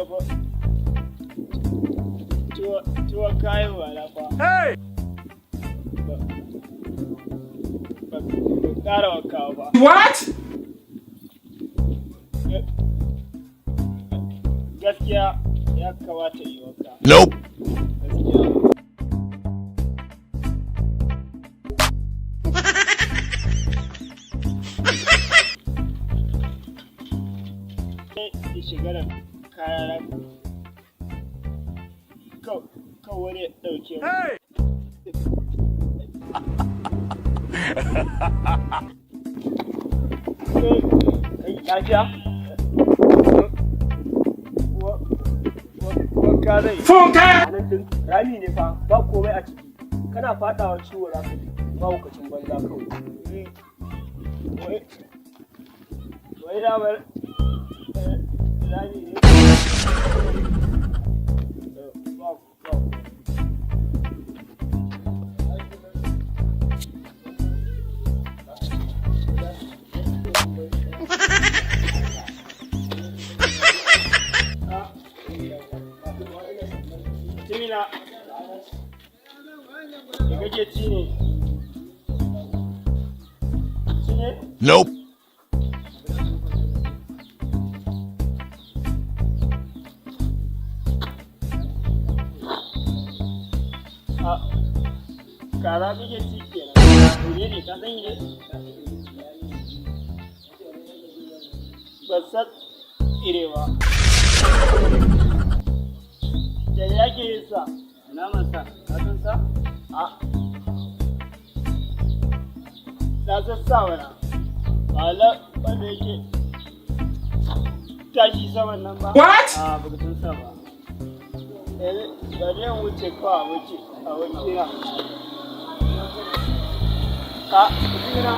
Dafa tuwon kayan wala fa. Hey! Ba ƙara wanka ba. What? Gaskiya ya kamata yi wanka. Nope. Gaskiya. In shiga da kayana kan wani ya ɗauke mu. Hey! Kai, lafiya? Wanka zai. Funke! Nan din rami ne fa, ba komai a ciki. Kana fadawa ciwo za ka ji, mahaukacin banza kawai. Wai damar rami ne. Ba. Ah, mutumina, me kake ci ne? Ci ne? Nope. A kaza kake ci kenan. Mene ne ka sani ne? Ban san tsire ba. Da ya ke yin sa? Naman sa, ka san sa? A na san sa mana. Ba la wanda yake tashi saman nan ba. What? A baka san sa ba. Eh, bari in wuce kawai, wuce a wakina. A mutumina.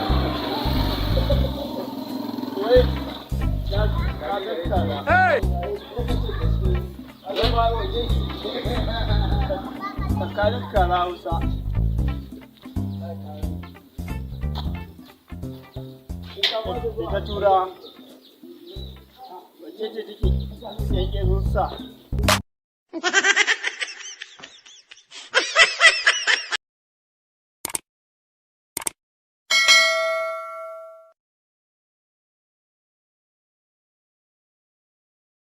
Wai na san kaza. Hey! Tsakanin kaza Hausa da ta Turawa, wacce ce take yanke sa?